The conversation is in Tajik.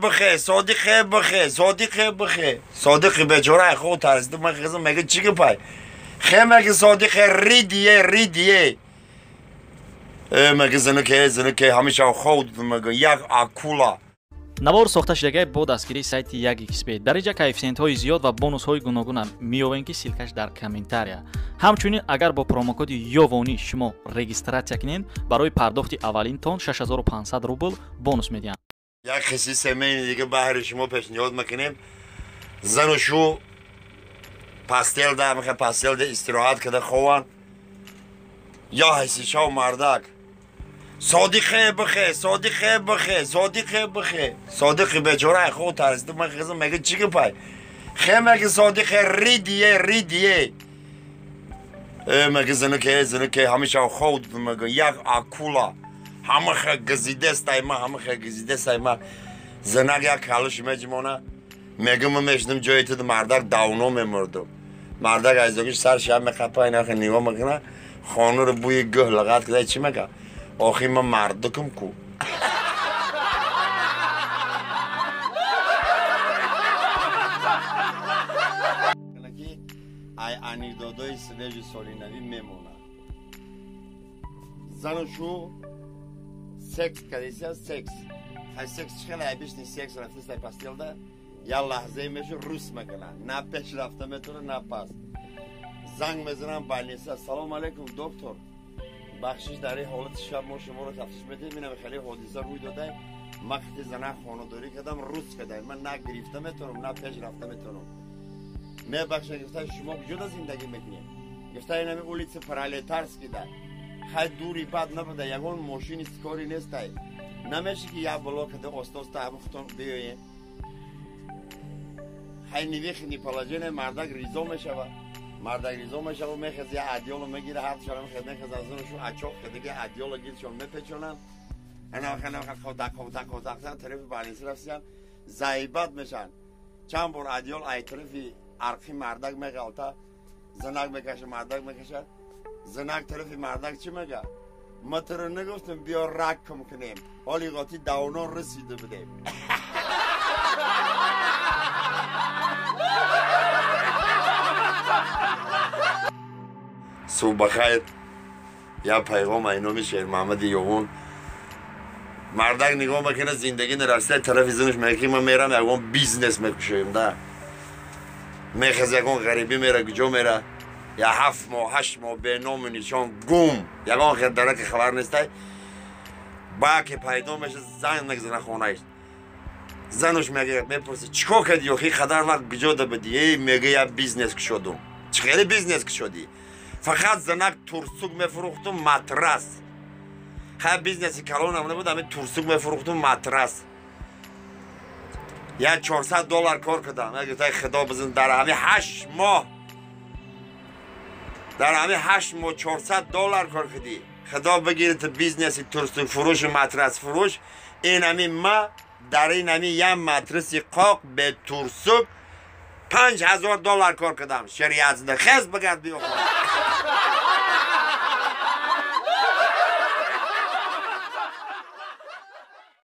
بخه صادق بخه صادق بخه صادق بیچاره خود ترسید من خزم مگه چی پای خه مگه صادق ریدیه ریدیه مگه زنکه زنکه همیشه خود مگه یک акула. Навор сохта шудагай бо дастгирии сайти 1xb. Дар инҷа коэффисиентҳои зиёд ва бонусҳои гуногуна меёбем, ки ссылкаш дар комментария. Ҳамчунин агар бо промокоди Ёвонӣ шумо регистратсия кунед, барои пардохти аввалинтон 6500 рубл бонус медиҳанд. Як қисси семейни дига баҳри шумо пешниҳод мекунем. Зану шу постелда меха постелда истироҳат карда хованд. Ё ҳисишав мардак صادق بخه صادق بخه صادق بخه صادق بیچاره خود ترسید من خزم مگه چی پای خه مگه صادق ریدیه ریدیه مگه زنکه زنکه همیشه خود مگه یک акула همه خه گزیده است ما همه خه گزیده است ما زنک یک کالش مجمونه میگم من میشنم جای تو مردک داونو میمردم مردک از دوگش سر شب میخپه اینا خه نگاه میکنه خانه رو بوی گه لغت کده چی میگه آخی من مردکم کو. ای анекдотои свежи соли нави мемона. Зану шу секс кадеся секс. Хай секс хеле айбишни секс рафта сай постелда я лаҳзае мешу рус мекуна. На пеш рафта метавона на пас. Занг мезанам больница. Салом алейкум доктор. Бахшиш дар ин ҳолати шаб мо шуморо тафтиш медиҳем. Инам хеле ҳодиса рӯй дода. Ман хати зана хонадорӣ кардам, рус кардам. Ман на гирифта метавонам, на пеш рафта метавонам. Мебахшед, гуфта шумо куҷода зиндагӣ мекунед? Гуфта инами улица Пролетарский да. Хай дури бад набуда, ягон мошини скори нестай. Намеши ки як блокада оста-оста ҳамахутон биёем. Хай невихни положение мардак ризо мешава. Мардак ризо мешава, мехез я одеяло мегира, ҳар чора мехез, мехез аз зунашон ачоқ кадаги одеяло гиршон мепечонанд. Ана хана хана дақ дақ дақ дақ тарафи больница рафтан, заибат мешан. Чанд бор одеяло ай тарафи арқи мардак меғалта, занак мекаша, мардак мекаша. Занак тарафи мардак чӣ мега? Ма туро нагуфтам биё рак кум кунем. Ҳоли қоти давно расида будем. صبح بخیر. یا پیغام اینو شیر محمد یوون. مردک نگاه میکنه زندگی نرسته طرف زنش میگه من میرم یگان business میکشم ده. میخز یگان غریبی میره کجا میره یا 7 ماه 8 ماه به نام و نشان گم یگان خیر درک خبر نیسته. با که پیدا میشه زنگ میزنه خونهش. زنش میگه میپرسه چیکار کردی آخه قدر وقت کجا ده بدی؟ میگه یا business کشودم. چه خیلی business کشودی؟ فقط زنک турсук мефурӯхтум матрас. Хай бизнеси калонам набуд, ами турсук мефурӯхтум матрас. Я $400 кор кардам. Я гуфта худо бизин дар ҳами 8 моҳ. Дар ҳами 8 моҳ $400 кор кардӣ. Худо бигирад ту бизнеси турсук фурӯш матрас фурӯш. Ин ҳами ма дар ин ҳами як матраси қоқ бе турсук $5000 кор кардам. Шариат зинда хез бигард биё.